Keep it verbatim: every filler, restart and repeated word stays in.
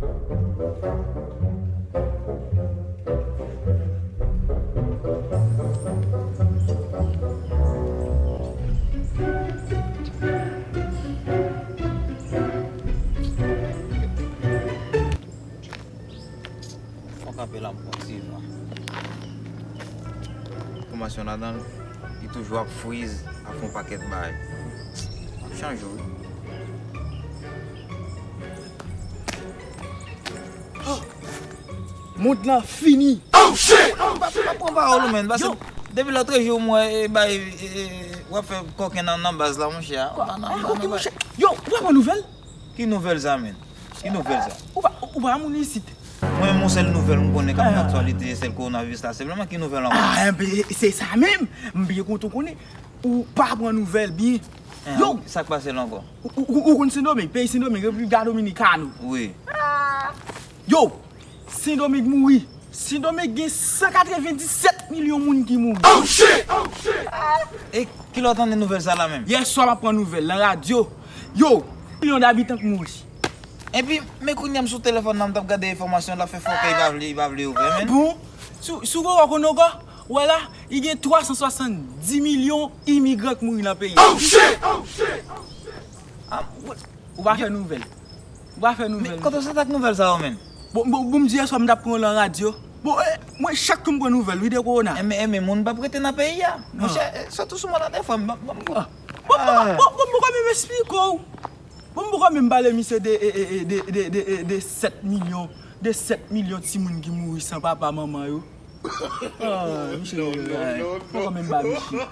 Fò kanpe la m pran ti van. Enfòmasyon ladan l, li toujou ap friz, ap fè yon pakèt bagay. M ap chanje wi. Mond lan fini. M pa, m pa pran pawòl ou, menn, paske depi lòt jou m wè, e, bay, e, e, w ap fè kòken nan, nan baz la, monchè. Ou pa nan, ou pa nan bay. Yo, ou pa pran nouvèl? Ki nouvèl sa, menn? Ki nouvèl sa? Ou pa, ou pa moun isit. Mwen menm, yon sèl nouvèl m konnen k ap fè aktyalite, sèl kowonaviris la, se vrèman ki nouvèl ankò? Ah, enben, se sa menm. M byen kontan konnen ou pa pran nouvèl byen. Yo, sa k pase la ankò? Ou, ou, ou konn Sendomeng, peyi Sendomeng, Repiblik Dominikano. Wi. Yo, Sendomeng mouri. Sendomeng gen san katrevenndisèt milyon moun ki mouri. E kilè w tande nouvèl sa la menm? Yèswa m ap pran nouvèl nan radyo. Yo, milyon dabitan k mouri. Epi, men kounye a m sou telefòn nan, m t ap gade enfòmasyon, l ap fè fòkè, li pa vle, li pa vle ouvè, menn. Bon, si, si w wè w konn ankò, wè la, li gen twa san swasanndis milyon imigran k mouri nan peyi a. Ah, ou pa fè nouvèl. Ou pa fè nouvèl. Men kote w sot ak nouvèl sa yo, menn? Bon, bon, bon, m di yèswa m t ap pran w nan radyo. Bon, eh, mwen chak jou m pran nouvèl, wi, de kowona. Enben, enben, moun p ap rete nan peyi a. Monchè, eh, sòti sou mwen la de fwa, m, m, m, ah. Bon, bon, bon, bon, m poko menm esplike w. Bon, m poko menm pale misye de, eh, eh, eh, de, de, de, eh, de sèt milyon, de sèt milyon timoun ki mouri san papa manman yo. Ah, misye, eh, m poko menm ba misye.